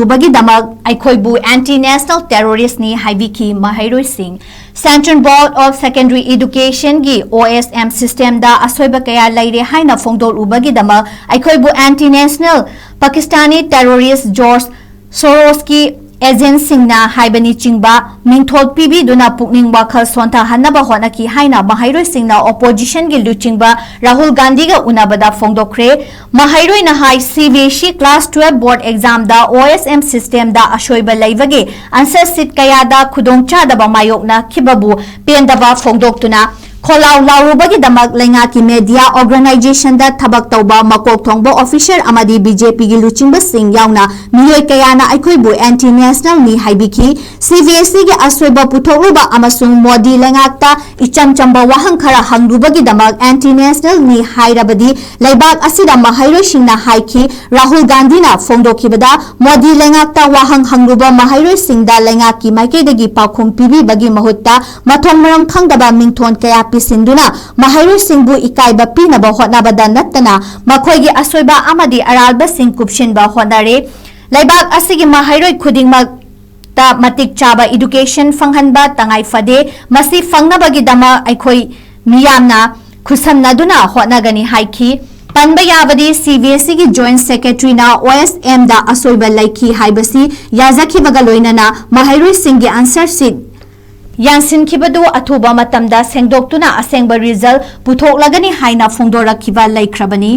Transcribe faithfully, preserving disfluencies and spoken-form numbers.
ꯎꯕꯒꯤꯗꯃꯛ ꯑꯩꯈꯣꯏꯕꯨ anti national terrorist ꯅꯤ ꯍꯥꯏꯕꯤꯈꯤ ꯃꯍꯩꯔꯣꯏꯁꯤꯡ꯫ Central Board of Secondary Education ꯒꯤ O S M system ꯗ ꯑꯁꯣꯏꯕ ꯀꯌꯥ ꯂꯩꯔꯦ ꯍꯥꯏꯅ ꯐꯣꯡꯗꯣꯛꯂꯨꯕꯒꯤꯗꯃꯛ ꯑꯩꯈꯣꯏꯕꯨ anti national Pakistani terrorist George Soros ꯀꯤ agent ꯁꯤꯡꯅ ꯍꯥꯏꯕꯅꯤꯆꯤꯡꯕ ꯃꯤꯡꯊꯣꯜ ꯄꯤꯕꯤꯗꯨꯅ ꯄꯨꯛꯅꯤꯡ ꯋꯥꯈꯜ ꯁꯣꯟꯊꯍꯟꯅꯕ ꯍꯣꯠꯅꯈꯤ ꯍꯥꯏꯅ ꯃꯍꯩꯔꯣꯏꯁꯤꯡꯅ opposition ꯒꯤ ꯂꯨꯆꯤꯡꯕ ꯔꯥꯍꯨꯜ ꯒꯥꯟꯙꯤꯒ ꯎꯅꯕꯗ ꯐꯣꯡꯗꯣꯛꯈ꯭ꯔꯦ꯫ ꯃꯍꯩꯔꯣꯏꯅ ꯍꯥꯏ, C B S E class twelve board exam ꯗ O S M system ꯗ ꯑꯁꯣꯏꯕ ꯂꯩꯕꯒꯤ answer sheet ꯀꯌꯥꯗ ꯈꯨꯗꯣꯡꯆꯥꯗꯕ ꯃꯥꯌꯣꯛꯅꯈꯤꯕꯕꯨ ꯄꯦꯟꯗꯕ ꯐꯣꯡꯗꯣꯛꯇꯨꯅ ꯈꯣꯜꯂꯥꯎ ꯂꯥꯎꯔꯨꯕꯒꯤꯗꯃꯛ ꯂꯩꯉꯥꯛꯀꯤ media organization ꯗ ꯊꯕꯛ ꯇꯧꯕ ꯃꯀꯣꯛ ꯊꯣꯡꯕ officer ꯑꯃꯗꯤ B J P ꯒꯤ ꯂꯨꯆꯤꯡꯕꯁꯤꯡ ꯌꯥꯎꯅ ꯃꯤꯑꯣꯏ ꯀꯌꯥꯅ ꯑꯩꯈꯣꯏꯕꯨ anti national ꯅꯤ ꯍꯥꯏꯕꯤꯈꯤ꯫ C B S E ꯒꯤ ꯑꯁꯣꯏꯕ ꯄꯨꯊꯣꯛꯂꯨꯕ ꯑꯃꯁꯨꯡ ꯃꯣꯗꯤ ꯂꯩꯉꯥꯛꯇ ꯏꯆꯝ ꯆꯝꯕ ꯋꯥꯍꯪ ꯈꯔ ꯍꯪꯂꯨꯕꯒꯤꯗꯃꯛ anti national ꯅꯤ ꯍꯥꯏꯔꯕꯗꯤ ꯂꯩꯕꯥꯛ ꯑꯁꯤꯗ ꯃꯍꯩꯔꯣꯏꯁꯤꯡꯅ ꯍꯥꯏꯈꯤ꯫ ꯔꯥꯍꯨꯜ ꯒꯥꯟꯙꯤꯅ ꯐꯣꯡꯗꯣꯛꯈꯤꯕꯗ ꯃꯣꯗꯤ ꯂꯩꯉꯥꯛꯇ ꯋꯥꯍꯪ ꯍꯪꯂꯨꯕ ꯃꯍꯩꯔꯣꯏꯁꯤꯡꯗ ꯂꯩꯉꯥꯛꯀꯤ ꯃꯥꯏꯀꯩꯗꯒꯤ ꯄꯥꯎꯈꯨꯝ ꯄꯤꯕꯤꯕꯒꯤ ꯃꯍꯨꯠꯇ ꯃꯊꯣꯡ ꯃꯔꯝ ꯈꯪꯗꯕ ꯃꯤꯡꯊꯣꯟ ꯀꯌꯥ ꯄꯤꯁꯤꯟꯗꯨꯅ ꯃꯍꯩꯔꯣꯏꯁꯤꯡꯕꯨ ꯏꯀꯥꯏꯕ ꯄꯤꯅꯕ ꯍꯣꯠꯅꯕꯗ ꯅꯠꯇꯅ ꯃꯈꯣꯏꯒꯤ ꯑꯁꯣꯏꯕ ꯑꯃꯗꯤ ꯑꯔꯥꯟꯕꯁꯤꯡ ꯀꯨꯞꯁꯤꯟꯕ ꯍꯣꯠꯅꯔꯦ꯫ ꯂꯩꯕꯥꯛ ꯑꯁꯤꯒꯤ ꯃꯍꯩꯔꯣꯏ ꯈꯨꯗꯤꯡꯃꯛꯇ ꯃꯇꯤꯛ ꯆꯥꯕ education ꯐꯪꯍꯟꯕ ꯇꯉꯥꯏ ꯐꯗꯦ꯫ ꯃꯁꯤ ꯐꯪꯅꯕꯒꯤꯗꯃꯛ ꯑꯩꯈꯣꯏ ꯃꯤꯌꯥꯝꯅ ꯈꯨꯠꯁꯝꯅꯗꯨꯅ ꯍꯣꯠꯅꯒꯅꯤ ꯍꯥꯏꯈꯤ꯫ ꯄꯟꯕ ꯌꯥꯕꯗꯤ C B S E ꯒꯤ Joint Secretary ꯅ O S M ꯗ ꯑꯁꯣꯏꯕ ꯂꯩꯈꯤ ꯍꯥꯏꯕꯁꯤ ꯌꯥꯖꯈꯤꯕꯒ ꯂꯣꯏꯅꯅ ꯃꯍꯩꯔꯣꯏꯁꯤꯡꯒꯤ answer sheet ꯌꯥꯟꯁꯤꯟꯈꯤꯕꯗꯨ ꯑꯊꯨꯕ ꯃꯇꯝꯗ ꯁꯦꯡꯗꯣꯛꯇꯨꯅ ꯑꯁꯦꯡꯕ result ꯄꯨꯊꯣꯛꯂꯒꯅꯤ ꯍꯥꯏꯅ ꯐꯣꯡꯗꯣꯔꯛꯈꯤꯕ ꯂꯩꯈ꯭ꯔꯕꯅꯤ꯫